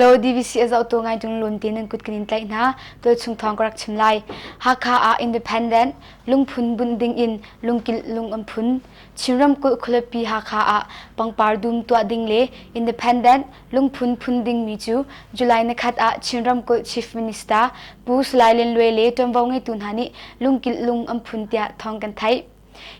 Hello DVC a zohtu ngai tung lun ti nan kut kan in tlaih hna. Tualchung thawng ka rak chim lai. Hakha ah independent lungphun bunh ding in lungkilh lung an phun. Chin ramkulh khualipi Hakha ah pangpar dum tuah ding le independent lungphun phun dingmi cu July nikhat ah Chin ramkulh Chief Minister Pu Salai Lian Luai le ṭuanvo ngeitu hna nih lungkilh lung an phun tiah thawng kan theih.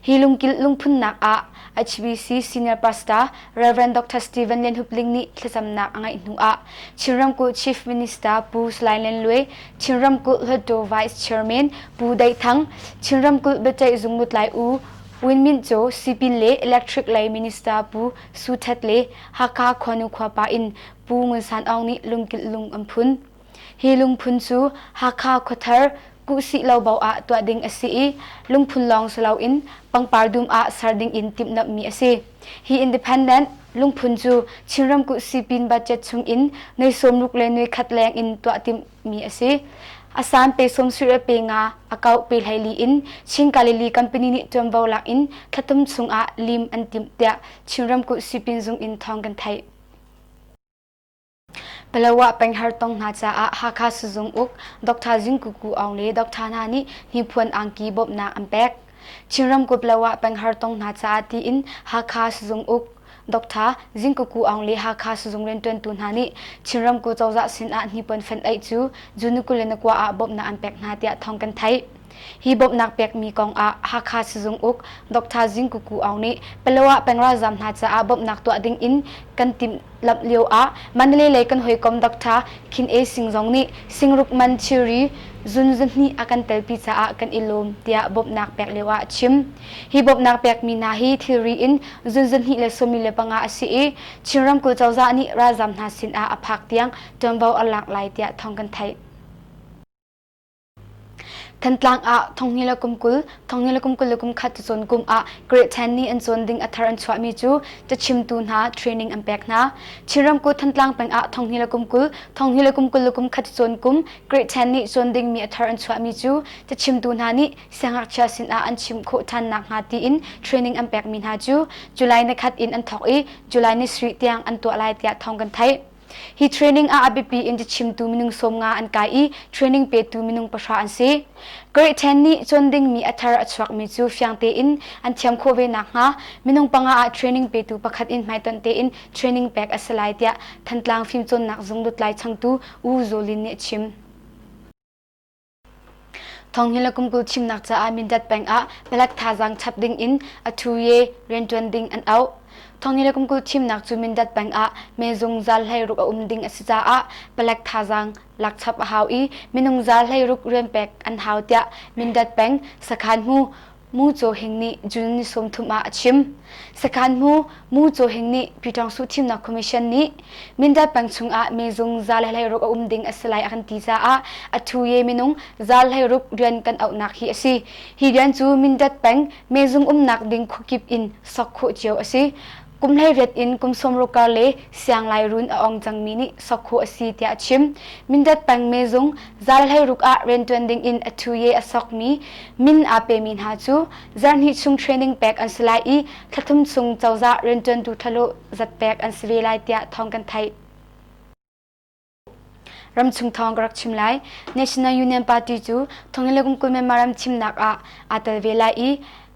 Hi lungkilh lungphunnak ah HBC Senior Pastor Rev. Dr. Stephen Lian Hup Ling nih thlacamnak a ngeih hnu ah Chin ramkulh Chief Minister Pu Salai Lian Luai, Chin ramkulh Hluttaw Vice Chairman Pu Daih Thang, Chin ramkulh biaceih zung lutlai U Win Myint cu Sipin le Electric lei Minister Pu Su Htet le Hakha khuanu khuapa in Pu Ngun San Aung nih lungkilh lung an phun. Hi lungphun cu Hakha khuathar kuhsih lo bo ah tuah ding a si i lungphun lawng si loin pangpar dum ah ser ding in timhlamhmi a si. Hi independent lungphun cu Chin ramkulh sipin budget chung in noi sawmruk le noi khat leng in tuah timhmi a si. A san pe sawmsarih le pe nga, a kauh pe 14 in Chin Galilee Company nih ṭuanvo lak in thlathum chung ah lim an timh tiah Chin ramkulh sipin zung in thawng kan theih. Palawa peng hartong hna caah Hakha Sizung uk Dr. Zing Kuku Aung le Dr. hna nih hnipuan angki bawmhnak an pek. Chin ramkulh Palawa peng hartong hna caah tiin Hakha Sizung uk Dr. Zing Kuku Aung le Hakha Sizung rianṭuantu hna nih Chin ramkulh cozah sinah hnipuan fenh aih cu June 29 ah bawmhnak an pek hna tiah thawng kan theih. Hi bawmhnak pekmi kong ah Hakha Sizung uk Dr. Zing Kuku Aung nih Palawa peng ralzaam hna caah bawmhnak tuah ding in kan timhlamh lio ah Mandalay lei kan hawikom Dr. Khin A Sing zong nih singruk man thilri zun zahnih a kan telpi caah kan i lawm tiah bawmhnak pek lio ah a chim. Hi bawmhnak pekmi hna hi thilri in zun zahnih le sawmi le panga a si i Chin ramkulh cozah nih ralzaam hna sin ah a phak tiang ṭuanvo a lak lai tiah thawng kan theih. Thantlang ah thonghnih le kum 20, thonghnih le kum 21 cacawn kum ah Grade 10 nih an cawn ding a thar an chuahmi cu cachimtu hna training an pek hna. Chin ramkulh Thantlang peng ah thonghnih le kum 20, thonghnih le kum 21 cacawn kum Grade 10 nih cawn dingmi a thar an chuahmi cu cachimtu hna nih siangngakchia sinah an chim khawh ṭhan nakhnga tiin training an pekmi hna cu July ni khat in an thawk i July ni sarih tiang an tuah lai tiah thawng kan theih. Hi training ah a biapi in cachimtu minung 50 an kai i training petu minung pahra an si. Grade 10 nih cawn dingmi a thar a chuakmi cu fiang tein an thiam khawh ve nakhnga minung panga ah training petu pakhat in hmaitonh tein training pek a si lai tiah Thantlang Fimcawnnak Zung lutlai changtu U Zaw Lin nih a chim. Thawng hi le kum 20 thimnak caah Mindat peng ah palek thazaang chap ding in a thu-ye rianṭuan ding an auh. Thawng hi le kum 20 thimnak cu Mindat peng ah mezung zal 16 a um ding a si caah palek thazaang lak chap a hau i minung zal 16 rian pek an hau tiah Mindat peng sakhan hmu Mu Caw Hing nih June ni 30 ah a chim. Sakhan hmu Mu Caw Hing nih Pyitawngsu Thimnak Commission nih Mindat peng chungah mezung 116 a um ding a si lai a kan ti caah a thu ye minung 116 rian kan auhnak hi a si. Hi rian cu Mindat peng mezung umnak ding khuakip in sok khawh cio a si. Kum 18 in kum 60 kar le sianglai run a ong cangmi nih sok khawh a si tiah a chim. Mindat peng mezung 116 ah rianṭuan ding in a thu ye a sokmi min aa pemi hna cu zarhhnih chung training pek an si lai i thlathum chung cozah rianṭuantu ṭhalo zat pek an si ve lai tiah thawng kan theih. Ramchung thawng ka rak chim lai. National Union Party cu thonginn le kum 20 Myanmar ram thimnak ah aa tel ve lai i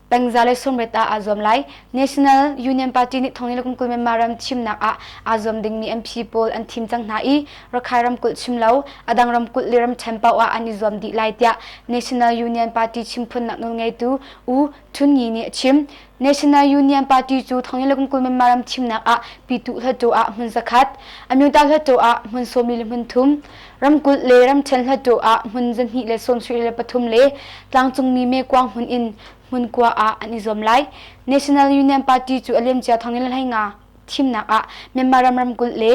pengza le sawmriat ah aa zuam lai. National Union Party nih thonginn le kum 20 Myanmar ram thimnak ah aa zuam dingmi MP pawl an thim cang hna i Rakhine ramkulh chim lo a dang ramkulh le ramṭhen paoh ah an i zuam dih lai tiah National Union Party chimphunnak nawlngeitu U Htun Nyi nih a chim. National Union Party cu thonginn le kum 20 Myanmar ram thimnak ah Pyituh Hluttaw ah hmun zakhat, Amyota Hluttaw ah hmun sawmli le hmun thum, ramkulh le ramṭhen Hluttaw ah hmun 273 le tlangcungmi mekuang hmun in hmun kua ah an i zuam lai. National Union Party cu a liamcia thonginn le 15 thimnak ah Myanmar ram ramkulh le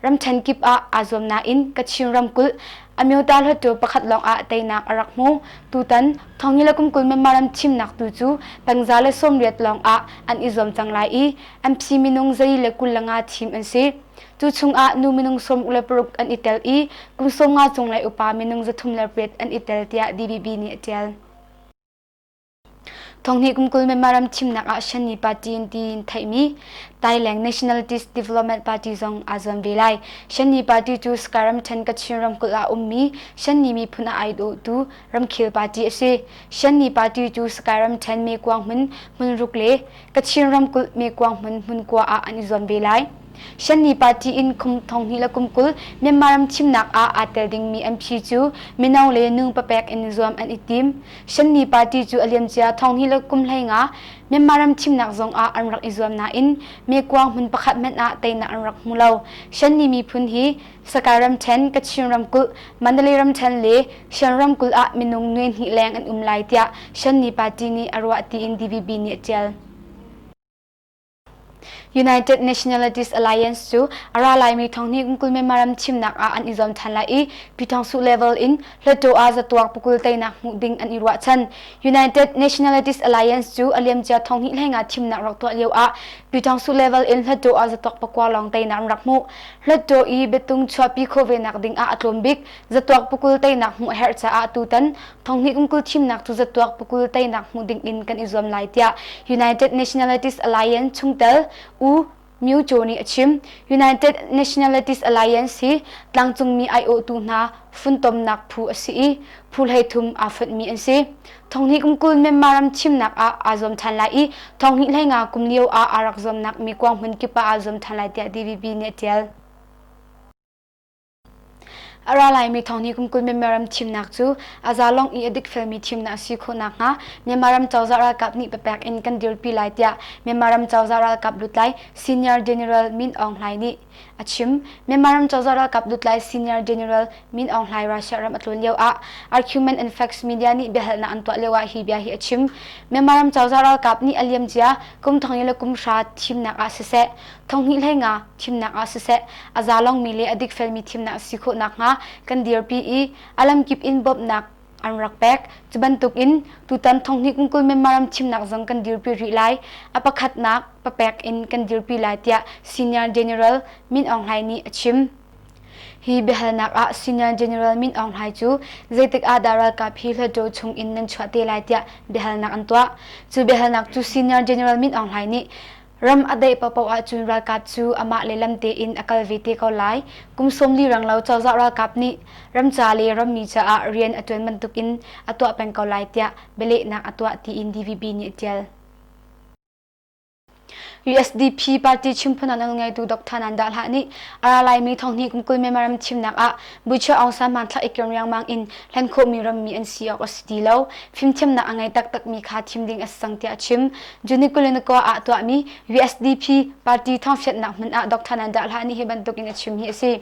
ramṭhen kip ah aa zuam nain Kachin ramkulh Amyota Hluttaw pakhat lawng ah teinak a rak hmu. Tutan thonghnih le kum 20 Myanmar ram thimnak tu cu pengza le 80 lawng ah an i zuam cang lai i MP minung 125 thim an si. Cu chungah nu minung 66 an i tel i kum 50 cunglei upa minung 308 an i tel tiah DBB nih a ṭial. Thonghnih kum 20 Myanmar ram thimnak ah Shanni Party in tiin theihmi Thailand Nationalities Development Party zong aa zuam ve lai. Shanni Party cu Sky ramṭhen Kachin ramkulh ah ummi Shanni miphun a aiawhtu ramkhel party a si. Shanni Party cu Sky ramṭhen Mekuang hmun hmunruk le Kachin ramkulh Mekuang hmun hmunkua ah an i zuam ve lai. Shanni Party in kum 20 le kum 20 Myanmar ram thimnak ah aa tel dingmi MP cu mino le nu papek in zuam an i tim. Shanni Party cu a liamcia 20 le kum 15 Myanmar ram thimnak zong ah an rak i zuam nain mekuang hmun pakhat hmanh ah teinak an rak hmu lo. Shanni miphun hi Sakai ramṭhen, Kachin ramkulh, Mandalay ramṭhen le Shan ramkulh ah minung nuai hnih leng an um lai tiah Shanni Party nih a ruah tiin DVB nih a ṭial. United Nationalities Alliance cu a ra laimi thonghnih kum 20 Myanmar ram thimnak ah an i zuam ṭhan lai i Pyithawngsuh level in Hluttaw ah zatuak pakul teinak hmuh ding an i ruahchan. United Nationalities Alliance cu a liamcia thonghnih hleinga thimnak rak tuah lio ah Pyithawngsuh level in Hluttaw ah zatuak pakua lawng teinak an rak hmuh. Hluttaw i biatung chuahpi khawh ve nak ding ah a tlawm bik zatuak pakul teinak hmuh a herh caah tutan thonghnih kum 20 thimnak cu zatuak pakul teinak hmuh ding in kan i zuam lai tiah United Nationalities Alliance chungtel U Myo Cho nih a chim. United Nationalities Alliance hi tlangcungmi aiawhtu hna funtomnak phu a si i phu 13 aa fonhmi an si. Thonghnih kum 20 Myanmar ram thimnak ah aa zuam ṭhan lai i thonghnih 15 kum lio ah aa rak zuamnak mi kuang hmun kip ah aa zuam ṭhan lai tiah DVB nih a ṭial. A ra laimi thonghnih kum 20 Myanmar ram thimnak cu a zalong i a dikfelmi thimnak a si khawh nakhnga Myanmar ram cozah ralkap nih papek in kan dirpi lai tiah Myanmar ram cozah ralkap lutlai Senior General Min Aung Hlaing nih a chim. Myanmar ram cozah ralkap lutlai Senior General Min Aung Hlaing Russia ram a tlawn lio ah Argument and Facts Media nih biahalnak an tuah lio ah hi bia hi a chim. Myanmar ram cozah ralkap nih a liamcia kum thong le kum hra thimnak ah siseh, thong hnih hlei nga thimnak ah siseh, a zalongmi le a dikfelmi thimnak a si khawh nakhnga kan dirpi i a lamkip in bawmhnak an rak pek. Cu bantukin tutan thonghnih kum 20 Myanmar ram thimnak zong kan dirpi rih lai. A pakhatnak papek in kan dirpi lai tiah Senior General Min Aung Hlaing nih a chim. Hi biahalnak ah Senior General Min Aung Hlaing cu zeitik ah dah ralkap hi Hluttaw chung in nan chuah te lai tiah biahalnak an tuah. Cu biahalnak cu Senior General Min Aung Hlaing nih Ram a daih paohpaoh ahcun ralkap cu amah le lam tein a kal ve te ko lai. Kum 40 renglo cozah ralkap nih ram ca le rammi caah rian a ṭuan bantukin a tuah peng ko lai tiah bialehnak a tuah tiin DVB nih a ṭial. USDP party chimphun a nawlngeitu Dr. Nanda Hlah nih a ra laimi thonghnih kum 20 Myanmar ram thimnak ah Buichua Aung San hmanthlak i kiam riangmang in hlen khawhmi rammi an si awk a si ti lo. Fimthiamnak a ngei taktakmi kha thim ding a si cang tiah a chim. June 29 ah tuahmi USDP party thawngfianhnak hmun ah Dr. Nanda Hlah nih hi bantukin a chim hi a si.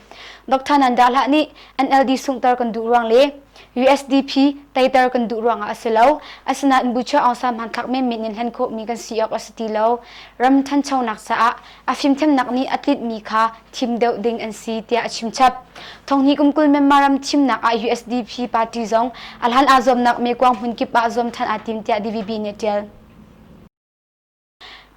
Dr. Nanda Hlah nih NLD sunghter kan duh ruang le USDP teiter kan duh ruangah a si lo. Asinain Bucha Aung San hmanthlak menmen in hlen khawhmi kan si awk a si ti lo. Ram thanchonak caah a fimthiamnak nih a tlinhmi kha thim deuh ding an si tiah a chimchap. Thonghnih kum 20 Myanmar ram thimnak ah USDP party zong a hlan aa zuamnak mekuang hmun kip ah zuam than aa tim tiah DVB nih a tial.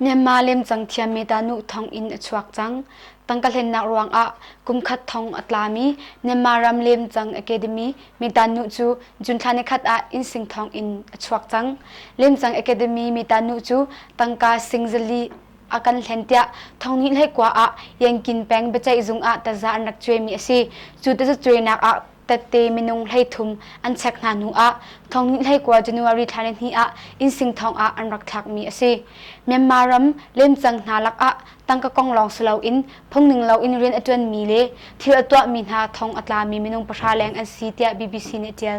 Myanmar lemcang thiam Meta nu thong in a chuak cang. Tangka hlennak ruangah kum khat thong a tlami Myanmar ram lemcang Academy Meta nu cu June thla nikhat ah innsing thong in a chuak cang. Lemcang Academy Meta nu cu tangka sing zali a kan hlen tiah thonghnih hleikua ah Yankin peng biaceih zung ah taza an rak cuaimi a si. Cu taza cuainak ah tette minung 13 an chek hna hnu ah thonghnih hleikua January thla ni hnih ah innsing thong ah an rak thlakmi a si. Myanmar ram lemcang hna lakah tangka kong lawng si loin phungning loin rian a ṭuanmi le thil a tuahmi hna thong a tlami minung pahra leng an si tiah BBC nih a ṭial.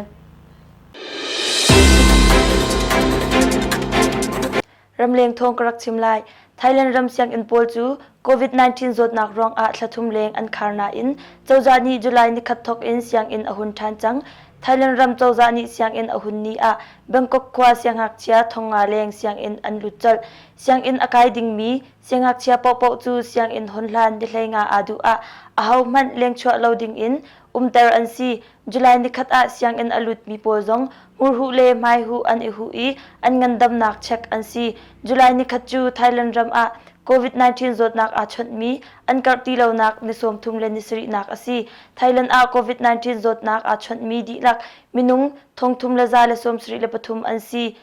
Ramleng thawng ka rak chim lai. Thailand ram sianginn pawl cu COVID-19 zawtnak ruangah thla thum leng an khar nain cozah nih July nikhat thawk in sianginn a hun ṭhan cang. Thailand ram cozah nih sianginn a hun ni ah Bangkok khua siangngakchia thongnga leng sianginn an lut colh. Sianginn a kai dingmi siangngakchia paohpaoh cu sianginn hon hlan ni 15 aa duh ah ahohmanh lengchuah lo dingin umter an si. July nikhat ah sianginn a lutmi pawl zong hmurhuh le hmaihuh an i huh i an ngandamnak check an si. July nikhat cu Thailand ram ah COVID-19 zawtnak aa chawnhmi an karh ti lonak ni 30 le ni sarihnak a si. Thailand ah COVID-19 zawtnak aa chawnhmi dihlak minung 3,173 an si.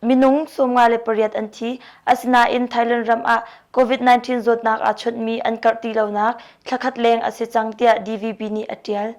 Minung 58 an thi. Asinain Thailand ram ah COVID-19 zawtnak aa chawnhmi an karh ti lonak thlakhat leng a si cang tiah DVB nih a ṭial.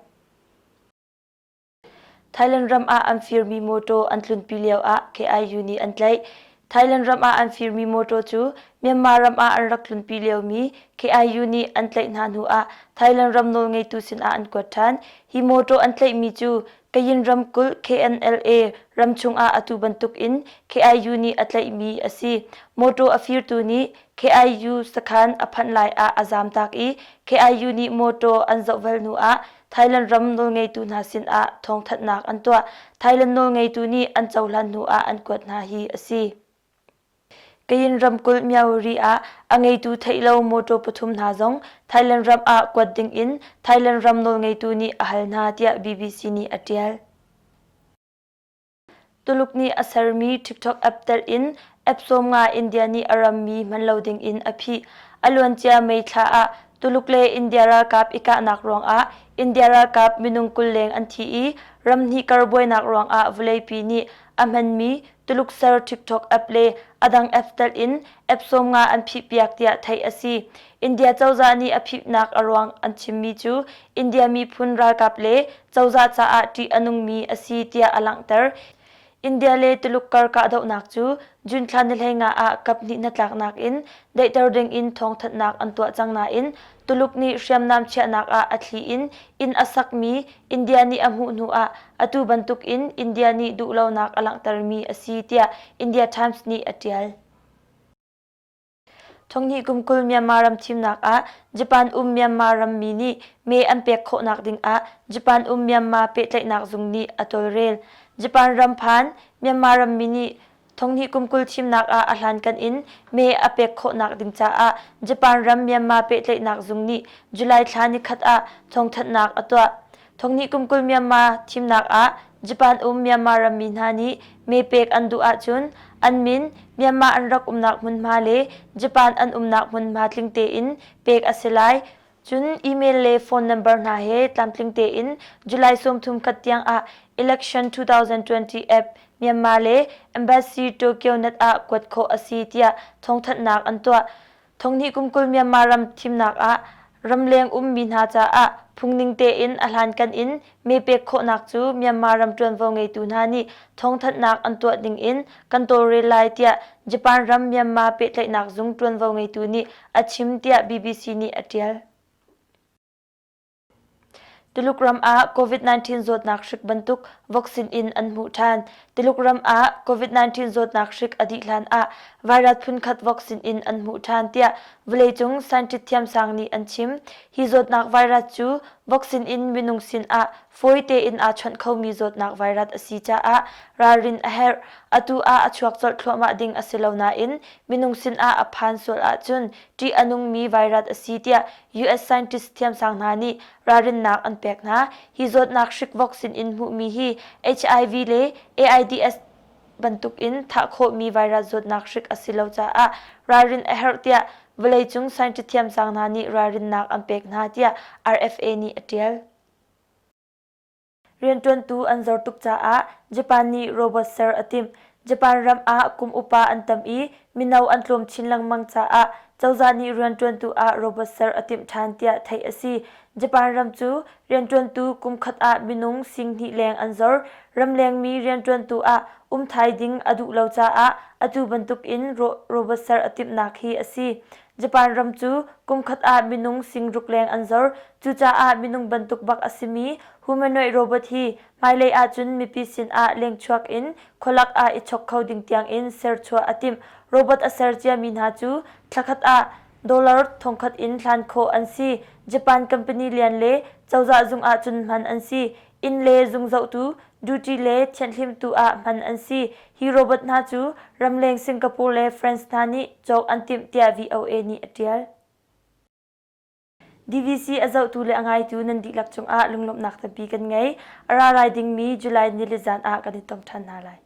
Thailand ram ah an firmi mawṭaw an tlunpi lio ah KIU nih an tlaih. Thailand ram ah an firmi mawṭaw cu Myanmar ram ah an rak tlunpi liomi KIU nih an tlaih hna hnu ah Thailand ram nawlngeitu sinah an kuat ṭhan. Hi mawṭaw an tlaihmi cu Kayin ramkulh KNLA ram chungah atu bantuk in KIU nih a tlaihmi a si. Mawṭaw a firtu nih KIU sakhan a phanh lai ah a zamtak i KIU nih mawṭaw an zohvel hnu ah Thailand ram nawlngeitu hna sinah thawngthanhnak an tuah. Thailand nawlngeitu nih an cohlan hnu ah an kuat hna hi a si. Kayin ramkulh Myauri ah a ngeitu theih lo mawṭaw pathum hna zong Thailand ram ah kuat ding in Thailand ram nawlngeitu nih a hal hna tiah BBC nih a ṭial. Tuluk nih a sermi TikTok app telh in app 50 India nih a rammi hman lo ding in a phih. A luancia May thla ah Tuluk le India ralkap i kahnak ruangah India ralkap minung 20 leng an thi i ramhnih kar buainak ruangah vawleipi nih a hmanmi Tuluk ser TikTok app le a dang apps telh in app 50 an phihpiak tiah theih a si. India cozah nih a phihnak a ruang an chimmi cu India miphun ralkap le cozah caah ṭih a nungmi a si tiah a langhter. India le Tuluk kar kahdohnak cu June thla ni 15 ah kaphnih hnatlaknak in daihter ding in thawngthanhnak an tuah cang nain Tuluk nih hriamnam chiahnak ah a thli in inn a sakmi India nih a hmuh hnu ah atu bantuk in India nih duhlonak a langhtermi a si tiah India Times nih a ṭial. Thonghnih kum 20 Myanmar ram thimnak ah Japan um Myanmar rammi nih mee an pek khawhnak ding ah Japan um Myanmar pehtlaihnak zung nih a tawlrel. Japan ram phan Myanmar rammi nih thonghnih kum 20 thimnak ah a hlankan in mee a pek khawhnak ding caah Japan ram Myanmar pehtlaihnak zung nih July thla nikhat ah thawngthanhnak a tuah. Thonghnih kum 20 Myanmar thimnak ah Japan um Myanmar rammi hna nih mee pek an duh ahcun an min, Myanmar an rak umnak hmunhma le Japan an umnak hmunhma tling tein pek a si lai. Cun email le phone number hna he tlamtling tein July 30 khat tiang ah Election 2020 app Myanmar le Embassy Tokyo Net ah kuat khawh a si tiah thawngthanhnak an tuah. Thonghnih kum 20 Myanmar ram thimnak ah ramleng ummi hna caah phungning tein a hlankan in mee pek khawhnak cu Myanmar ram ṭuanvo ngeitu hna nih thawngthanhnak an tuah ding in kan tawlrel lai tiah Japan ram Myanmar pehtlaihnak zung ṭuanvo ngeitu nih a chim tiah BBC nih a ṭial. Tuluk ram ah COVID-19 zawtnak hrik bantuk vaccine in an hmuh ṭhan. Tuluk ram ah COVID-19 zawtnak hrik a dih hlan ah virus phunkhat vaccine in an hmuh ṭhan tiah vawleicung scientist thiamsang nih an chim. Hi zawtnak virus cu vaccine in minung sin ah fawi tein aa chawnh khomi zawtnak virus a si caah ralrin a herh. Atu ah a chuak colh thluahmah ding a si lo nain minung sin ah a phan sual ahcun ṭih a nungmi virus a si tiah US scientist thiamsang hna nih ralrinnak an pek hna. Hi zawtnak hrikvok sinin hmuhmi hi HIV le AIDS bantukin thah khawhmi virus zawtnak hrik a si lo caah ralrin a herh tiah vawleicung scientist thiamsang hna nih ralrinnak an pek hna tiah RFA nih a ṭial. Rianṭuantu an zor tuk caah Japan nih robot ser a timh. Japan ram ah kum upa an tam i mino an tlawm chin lengmang caah cozah nih rianṭuantu ah robot ser a timh ṭhan tiah theih a si. Japan ram cu rianṭuantu kum khat ah minung 20 leng an zor. Ramlengmi rianṭuantu ah um thai ding a duh lo caah atu bantukin robot ser a timhnak hi a si. Japan ram cu kum khat ah minung 6,000 leng an zor. Cucaah minung bantuk bak a simi humanoid robot hi hmailei ahcun mipi sin ah lengchuak in khualak ah i chok kho ding tiang in serchuah a timh. Robot a ser ciami hna cu thlakhat ah dollar 1000 in hlan khawh an si. Japan company lian le cozah zung ahcun hman an si. Inn le zung zohtu, duty le thianhhlimtu ah hman an si. Hi robot hna cu ramleng Singapore le France hna nih cawk an timh tiah VOA nih a ṭial. DVC a zohtu le a ngaitu nan dihlak cungah lunglawmhnak tampi kan ngei. A ra lai dingmi July nili zan ah kan i tong ṭhan hna lai.